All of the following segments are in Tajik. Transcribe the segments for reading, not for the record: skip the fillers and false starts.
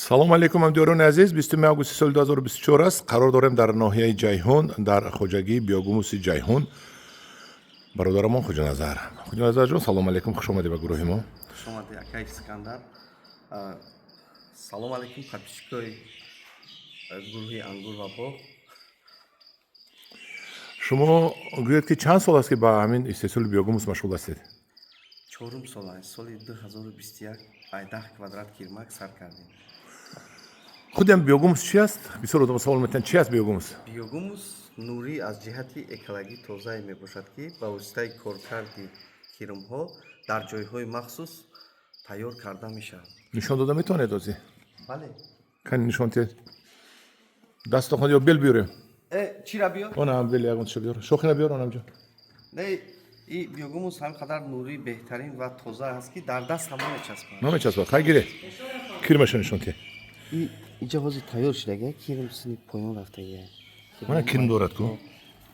Салом алейкум, ҳамдиёрони азиз. 20 августи соли 2024 аст. Қарор дорем дар ноҳияи Ҷайҳун, дар хоҷагии биогумуси Ҷайҳун. Бародарамон Хоҷаназар. Хоҷаназарҷон, салом алейкум, хуш омадӣ ба гурӯҳи мо. Хуш омадӣ, акай Искандар. Салом алейкум, подписчикои гурӯҳи «Ангур ва боғ». Шумо гӯед, ки чанд сол аст, ки ба ҳамин истеҳсоли биогумус машғул ҳастед? Чорум сол аст. Соли 2021 ай 10 квадрат кирмак сар кардем. Худиам биогумус чи аст? Бисёр одам савол метиҳанд, чи аст биогумус? Биогумус нурӣ аз ҷиҳати экологӣ тозае мебошад, ки ба воситаи коркарди кирмҳо дар ҷойҳои махсус тайёр карда мешавад. Нишон дода метавонед озӣ? Бале. Кани, нишон диҳед. Дастахон ё бел биёрем? Чира биёр? Онам бел, ягонташа биёр, шохина биёр онамҷо. Не, и биогумус ҳам қадар нурии беҳтарин ва тоза аст, ки дар даст ҳам намечаспад. Намечаспад. Хай, гире, кирмаша нишон диҳед. Иҷа ҳозир тайёр шудага, кирм сини поён рафтага. Мана, кирм дорад ку.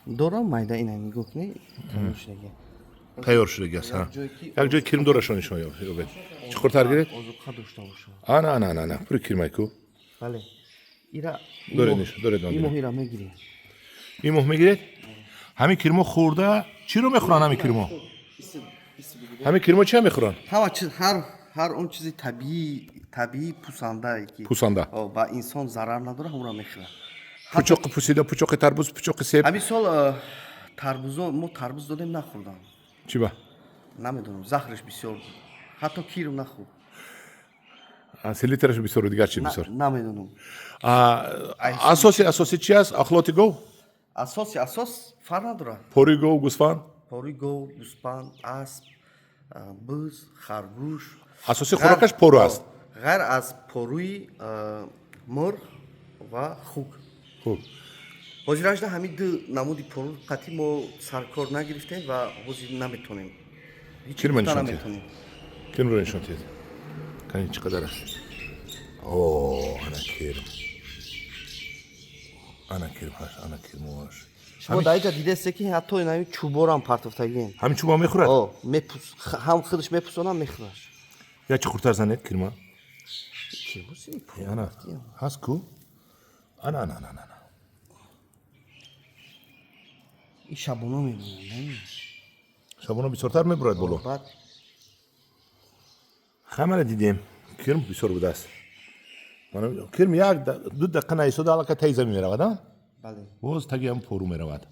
Дорам, майда. Ина нигоҳ кунӣ, тайёр шудага. Тайёр шудагиаст. Як ҷои кирм дорашо нишон ёбед, чуқуртар гиред. Озуқа дошта бошад. Ана, ана, ана, ана, пури кирмай ку. Бале, ира. Доред, нишон доред. Ин моҳира мегирем. Ин моҳ мегиред. Ҳамин кирмо хӯрда, чиро мехӯранд ҳамин кирмо? Ҳамин кирмо чия мехӯранд? Ҳама чиз, ҳар он чизи табиӣ пусандае, ки пусанда ба инсон зарар надорад, ҳамонро мехӯрад. Пучоқи пусида, пучоқи тарбуз, пучоқи себ. Ҳамин сол тарбузо мо тарбуз додем, нахӯрдам. Чӣ ба? Намедонам, захраш бисёр буд. Ҳатто кирм нахӯрд. Селитраш бисёру дигар чи бисёр? Намедонам. Асоси чи аст? Ахлоти гов? Асоси асос фарқ надорад. Пори гов, гӯсфанд? Пори гов, гӯсфанд, асп, буз, харгӯш. Асоси хӯрокаш пору аст. Ғайр аз порӯи мурғ ва хук. Хуб. Ҳозиражда ҳамин ду намуди пору қатъи мо саркор нагирифтем ва ҳозир наметонем. Ҳеҷ Кирма гуфта нишон диҳед. наметонем. Кирмро нишон диҳед. Кани, чӣ қадар аст? О, ана кирм, ана кирм ҳаст, ана кирмоаш. Шумо дар инҷа дидесте, ки ҳатто инами чӯборам партофтагием. Ҳамин чӯба мехӯрад? О, ҳам худаш мепусонам, мехӯраш. Я чӣ хурдтар занед кирма. Кирмуси. Ана ҳаст ку, ана, ана, ана, ана. И шабона мебурад. Шабона бисёртар мебурад боло. Баъд. Хамара дидем, кирм бисёр будааст. Мана, кирм як 2 дақиқа наистода, аллакай таи замин меравад, а? Бале. Боз таги ҳам пору меравад.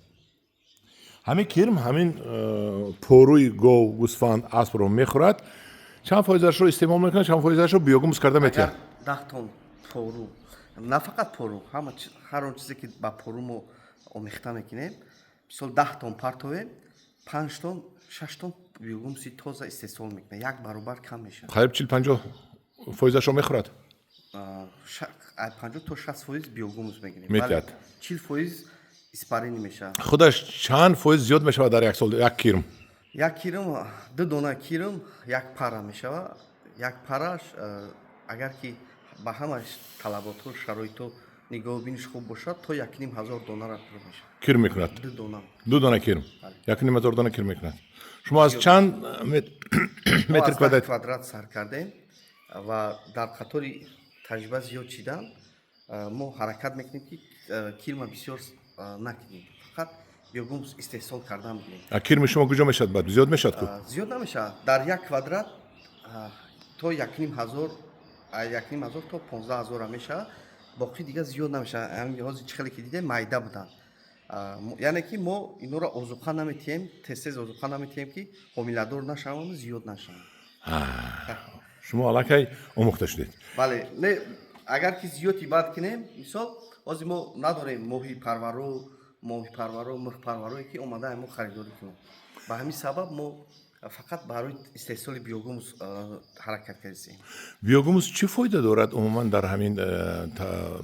Ҳамин кирм ҳамин поруи гов, гӯсфанд, аспро мехӯрад. Чанд фоизашро истеъмол мекунад, чанд фоизашро биогумус карда метиҳад? Агар 10 тонн пору, на фақат пору, ҳама ҳар он чизе, ки ба пору мо омехта мекунем, мисол, 10 тонн партовем, 5 тонн, 6 тонн биогумуси тоза истеҳсол мекунад, як баробар кам мешавад. Қариб 40-50 фоизашро мехӯрад. 50 то 60% биогумус мегирем. Метиҳад. 40% испарение мешавад. Худаш чанд фоиз зиёд мешавад дар як сол як кирм? Як кирм, ду дона кирм як пара мешавад. Як параш, агар ки ба ҳама талаботҳо, шароитҳо нигоҳубиниш хуб бошад, то 1500 донара пур мешавад. Кирм мекунад? Ду дона. Ду дона кирм 1500 дона кирм мекунад. Шумо аз чанд Мо метр аз 10 квадрат? квадрат сар кардем ва дар қатори таҷриба зиёд шидан мо ҳаракат мекунем, ки кирма бисёр накунем, фақат биогумус истеҳсол кардан бигирем. А кирми шумо куҷо мешавад баъд? Зиёд мешавад ку? Зиёд намешавад. Дар як квадрат то 1500, 1500 то 15 000-а мешавад, боқӣ дига зиёд намешавад. Ҳамин ҳозир чӣ хеле ки дидем, майда буданд. Яъне ки мо инҳоро озуқа наметиҳем, тез тез озуқа наметиҳем, ки ҳомиладор нашаванд, зиёд нашаванд. Шумо аллакай омӯхта шудед. Бале, не, агар ки зиёди бад кунем, мисол, ҳозир мо надорем моҳипарваро, мурғпарварое, ки омада мо харидорӣ кунем. Ба ҳамин сабаб мо фақат барои истеҳсоли биогумус ҳаракат кардем. Биогумус чӣ фоида дорад умуман дар ҳамин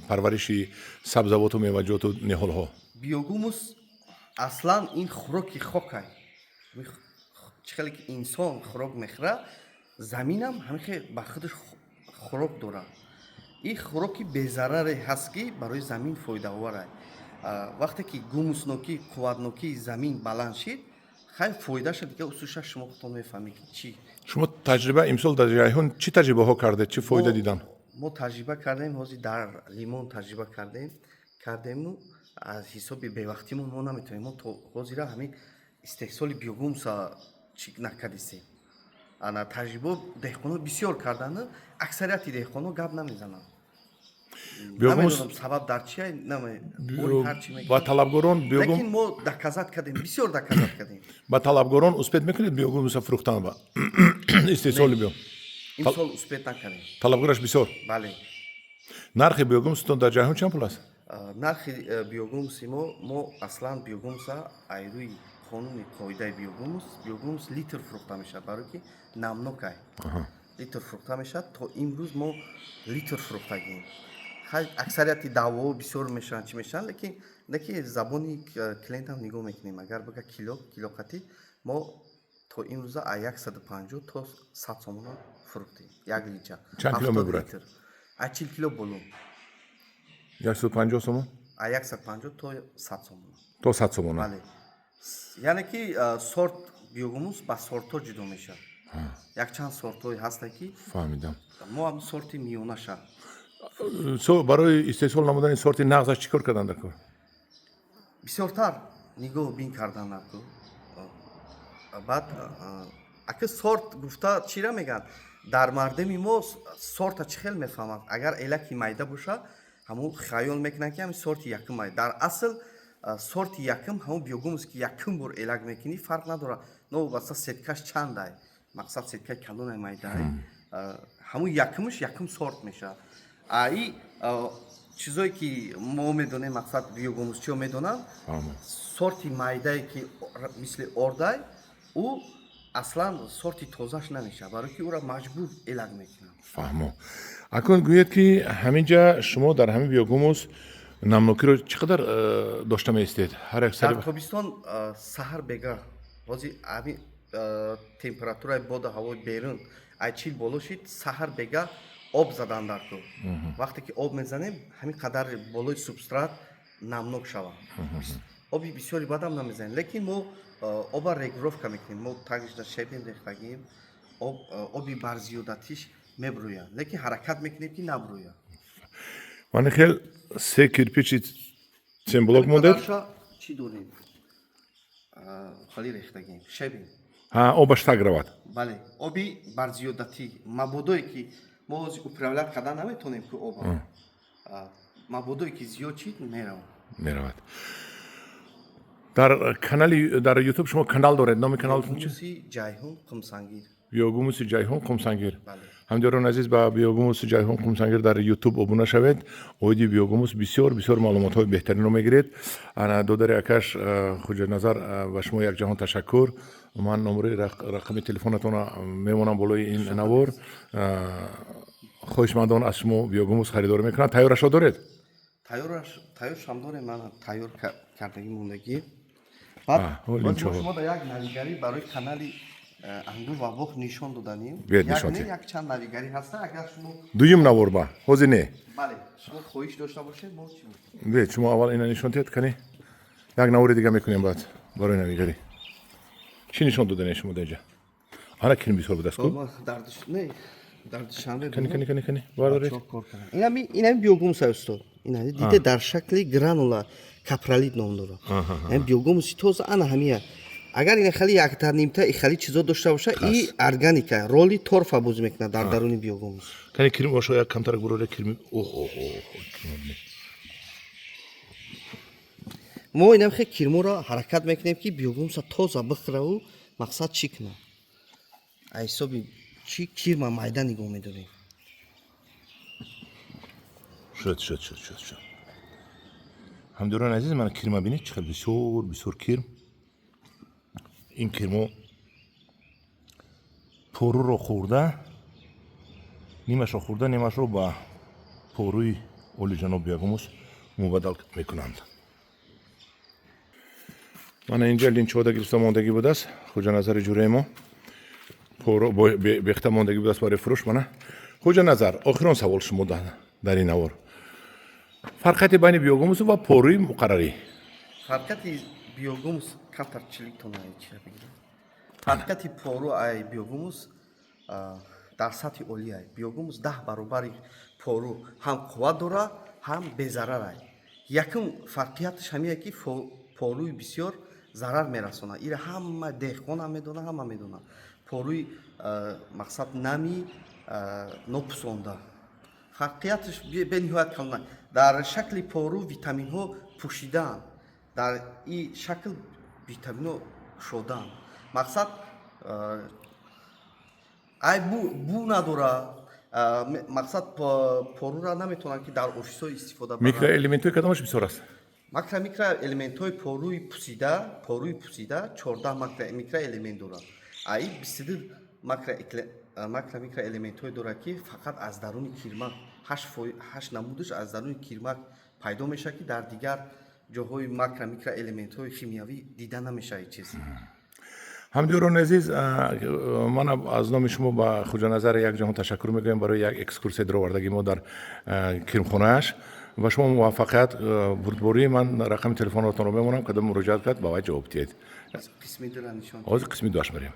парвариши сабзавоту меваҷоту ниҳолҳо? Биогумус аслан ин хӯроки хокай. Чӣ хеле ки инсон хӯрок мехӯрад, заминам ҳамин хел ба худаш хӯрок дорад. Ин хӯроки безараре ҳаст, ки барои замин фоидаовар. Вақте ки гумуснокӣ, қувватнокии замин баланд шид, хай, фоидаша дига усуша шумо худтон мефаҳмед, ки чӣ. Шумо таҷриба имсол дар Ҷайҳун чӣ таҷрибаҳо кардед, чӣ фоида дидан? Мо таҷриба кардем, ҳозир дар лимон таҷриба кардему аз ҳисоби бевақтимон мо наметавонем. Мо то ҳозира ҳамин истеҳсоли биогумуса чӣ накардистем. Ана таҷриба деҳқонҳо бисёр карданд, аксарияти деҳқонҳо гап намезананд. Биогумус Намедонам, сабаб дар чия, ҳарчи ба талабгорон биогум Лекин мо доказать кардем, бисёр доказать кардем. Ба талабгорон успеть мекунед биогумуса фурӯхтан ба истеҳсоли био? Имсол успеть накардем. Талабгораш бисёр? Бале. Нархи биогумусатон дар Ҷайҳун чанд пул аст? Нархи биогумуси мо аслан биогумуса ай рӯи қонуни қоидаи биогумус литр фурӯхта мешавад, барое ки намнокай литр фурӯхта мешавад. То имрӯз мо литр фурӯхтагием. Аксарияти даъвоҳо бисёр мешаванд, чӣ мешаванд, лекин забони клиентам нигоҳ мекунем. Агар бага кило, килоқатӣ мо то имрӯза аз 150 то 100 сомона фурӯхтем як литра. Чанд кило мебурад? Аз 40 кило боло. 150 сомон? Аз 150 то 100 сомона. То 100 сомона. Бале, яъне ки сорт, биогумус ба сортҳо ҷудо мешавад, якчанд сортҳое ҳастанд, ки Фаҳмидам. мо ҳам сорти миёнаша. Барои истеҳсол намудани сорти нағзаш чӣ кор кардан дар кор? Бисёртар нигоҳ бин кардан дар кор. Баъд ака сорт гуфта чира мегӯянд? Дар мардуми мо сорта чӣ хел мефаҳманд? Агар элаки майда боша, ҳамун хаёл мекунанд, ки ҳамин сорти якум ай. Дар асл сорти якум ҳамун биогумус, ки якум бор элак мекунӣ, фарқ надорад, новобаста сеткаш чандай, мақсад, сеткаи калонай, майдаай, ҳамун якумш якум сорт мешавад. Аи чизое ки мо медонем, мақсад, биогумусчиҳо медонанд, сорти майдае, ки мисли ордай, ӯ аслан сорти тозаш намешавад, барое ки ӯра маҷбур элак мекунанд. Фаҳмо. Акнун гӯед, ки ҳамин ҷа шумо дар ҳамин биогумус намнокиро чӣ қадар дошта меистед ҳар як сари? Дар тобистон саҳар бегаҳ. Ҳозир ҳамин температураи боду ҳавои берун ай 40 боло шид, саҳар бегаҳ об задан дар кор. Вақте ки об мезанем, ҳамин қадар болои субстрат намнок шавад. Оби бисёри бадам намезанем, лекин мо оба регулировка мекунем. Мо тагишда щебень рехтагием, оби барзиёдатиш мебурӯяд, лекин ҳаракат мекунем, ки набурӯяд. Мани хел се кирпичи цемблок мондед. Қадарша чӣ дорем, хали рехтагием, щебень. Ҳа, обаш таг равад. Бале, оби барзиёдатӣ мабодое, ки мо ҳозир управлять кардан наметонем, ки оба мабодое, ки зиёд чид, меравад. Меравад. Дар канали дар Ютуб шумо канал доред, номи каналтон чи? Биогумуси Ҷайҳун Қумсангир. Биогумуси Ҷайҳун Қумсангир. Бале. Ҳамдиёрони азиз, ба Биогумуси Ҷайҳун Қумсангир дар Ютуб обуна шавед. Оиди биогумус бисёр бисёр маълумотҳои беҳтаринро мегиред. Ана додари акаш Хуҷаназар, ба шумо як ҷаҳон ташаккур. Ман номери рақами телефонатонро мемонам болои ин навор. Хоҳишмандон аз шумо биогумус харидорӣ мекунанд. Тайёрашо доред? Тайёраш, тайёршам дорем, ман тайёр кардагӣ мондагӣ. Баъд ҳол боз ин чаҳор. шумо да як навигарӣ барои канали ангур ва боғ нишон доданем. Биёед, Як нишон не, диҳед. як чанд навигарӣ ҳаста, агар шумо Дуюм навор ба ҳозир не. Бале, шумо хоҳиш дошта бошед, мо чӣ мекунем? Биёед, шумо аввал ина нишон диҳед. Кани, як навори дига мекунем баъд барои навигарӣ. Чӣ нишон додане шумо дар инҷа? Ана кирм бисёр будааст ку. Ма дар не, дар Душанбе Кани, будем. кани, кани, кани, бардоред. Бачаҳо кор карданд. Инами биогумус, устод. Ина диде, дар шакли гранула, капролит ном дорад. Ин биогумуси тоза ана ҳамия. Агар ина хали якта нимта и хали чизо дошта боша, и органика роли торфа бозӣ мекунад дар даруни биогумус. Кани, кирм бошо, як камтар буроре кирми. Оҳ, оҳ, оҳ. Мо инам хе кирморо ҳаракат мекунем, ки биогумуса тоза бихӯраву мақсад чӣ кунад. Аз ҳисоби чӣ кирма майда нигоҳ медорем. Шуд, шуд, шуд, шуд, шуд. Ҳамдиёрони азиз, мана кирма бинед, чӣ қадр бисёр бисёр кирм. Ин кирмо поруро хӯрда, нимашро хӯрда, нимашро ба поруи олиҷаноб биогумус мубаддал мекунанд. Мана инҷа линчода гирифта мондагӣ будааст Хуҷаназари ҷураи мо, поро бехта мондагӣ будааст барои фурӯш. Мана, Хуҷаназар, охирон савол шумо дар ин навор: фарқияти байни биогумус ва поруи муқаррарӣ? Фарқияти биогумус камтар чилик тона чия бигирем. Фарқияти пору ай биогумус дар сатҳи олӣ ай. Биогумус 10 баробари Пору ҳам қувват дора, ҳам безарарай. Якум фарқияташ ҳамие, ки поруи бисёр зарар мерасонад. Ира ҳама деҳқонам медонад, ҳама медонад. Поруи мақсад нами нопусонда. Фарқияташ бениҳоят калона. Дар шакли пору витаминҳо пӯшидаанд, дар и шакл витаминҳо кушодаанд. Мақсад, ай бу надора. Мақсад, порура наметавонанд, ки дар офисҳо истифода баранд. Микроэлементҳои кадомаш бисёр аст? Макро микроэлементҳои поруи пусида. Поруи пусида 14 макро микроэлемент дорад, а и 22 макро микроэлементҳое дорад, ки фақат аз даруни кирмак, ҳашт намудаш аз даруни кирмак пайдо мешавад, ки дар дигар ҷоҳои макро микроэлементҳои химиявӣ дида намешавад чиз. Ҳамдиёрони азиз, ман аз номи шумо ба Хуҷаназар як ҷаҳон ташаккур мегӯям барои як экскурсия даровардагӣ мо дар кирмхонааш. Ба шумо муваффақият, бурдборӣ. Ман рақами телефонотонро мемонам, кадом муроҷиат кард, ба вай ҷавоб диҳед. Қисми дура нишон. Ҳозир қисми дуаш мерем.